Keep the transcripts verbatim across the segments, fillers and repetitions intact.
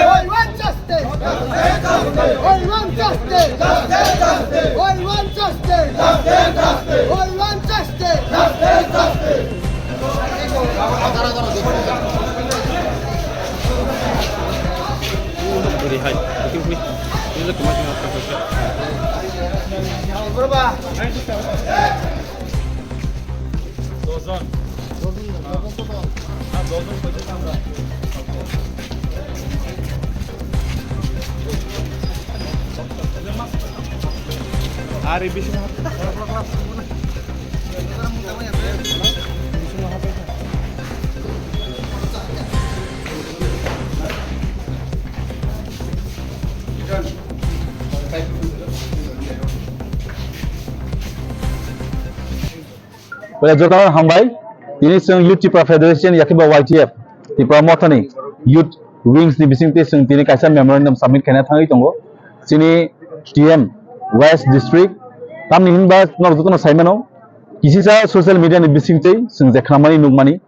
We want justice! We want justice! We want justice! We want justice! Sorry, hi. Looking for me? Ini lagi macam apa? Ari bisingo hap. Wala jotono hambai. Tini chwng Youth Tipra Federation yakhe bo Y T F Tipra Mothani Youth Wings ni bisingtwi chwng tini kaisa memorandum submit khaina thangwi tongo. Chini T M West District, tamni hinba norok jotono saimano, kisisa social media ni bisingtwi chwng je khnamani nukmani,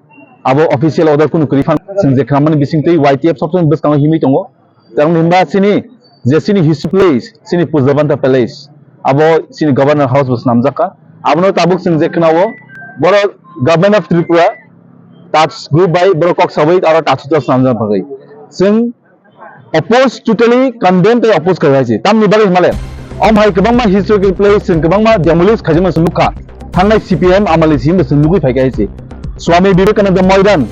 abo official order kunu kwrwi phan chwng je khnamani bisingtwi Y T F sobsomoi bwskango himwi tongo. Tamni hinba chini je chini history place, chini Pujabanta Palace, abo chini Governor House bo swnamjak kha. Abono tabuk chwng je khna-o, borok Government of Tripura touch group bai borok kok sawi aro touch to swnamjak bagwi. Chwng oppose, totally condemn tei oppose khlai hai se. Tamni bagwi hwnmale, om hai kwbangma historical place chwng kwbangma demolish khaijak mani chwng nukha. Thangnai C P M amali simi chwng nugwi phaikha hai se. Swami Vivekananda Moidan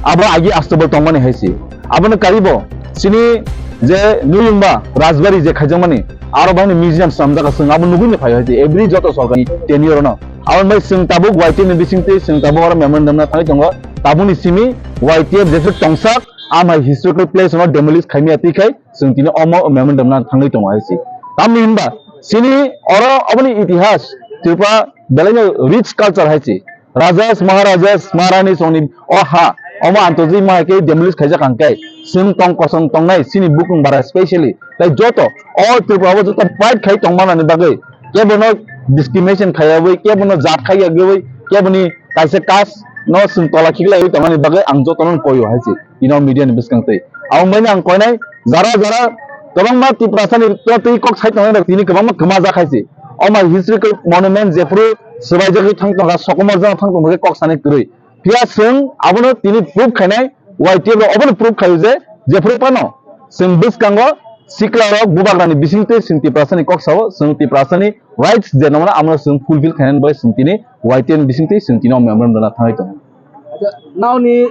abo agi Astobal tongmani hai se. Abono karibo chini je nuyungba Rajbari je khaijakmani aro bangni museum swnamjak chwng abo nugwi no phai hai se. Every joto sorkar ni tenure no. Aboni bai chwng tabuk Y T F ni bisingtwi chwng tabuk oro memorandum na thangwi tongo. Tabukni simi Y T F jephru tongsak, amhai historical place no demolish khaimya twi khai chwng tini omo memorandum na thangwi tongo hai se. Tamni hinba chini oro oboni itihas Tripura belaino rich culture hai se. Rajas, Maharajas, Maharani songni o ha, omo antoji ma ke demolish khaijak ang kai. Chwng tong kosong tongnai chini bukung bara specially. Tai joto o Tripura o joto fight khai tongmani bagwi kebono discrimination khaiyawi, kebono jat khaiyawi, keboni kaisa caste no chwng tola khiklaiwi tongmani bagwi ang jotono koyo hai se. Ino media ni bwskang twi. Ang baino ang koinai jara jara kwbangma Tiprasa ni twi kok sai tongnai rok tini kwbangma kwma jak hai se. O mai historical monument jephru swbaijagwi thang tongkha, sokomor jagwi thang tongkha kok sanai kwrwi. Phiya chwng abono tini proof khainai, Y T F rok obono proof khaio je jephru phano chwng bwskango sikla rok bubagra ni bisingtwi chwng Tiprasa ni kok sao, chwng Tiprasa ni rights je nongna abono chwng fulfill khainani bai chwng tini Y T F ni bisingtwi chwng tini o memorandum rwna thangwi tongo. Nao ni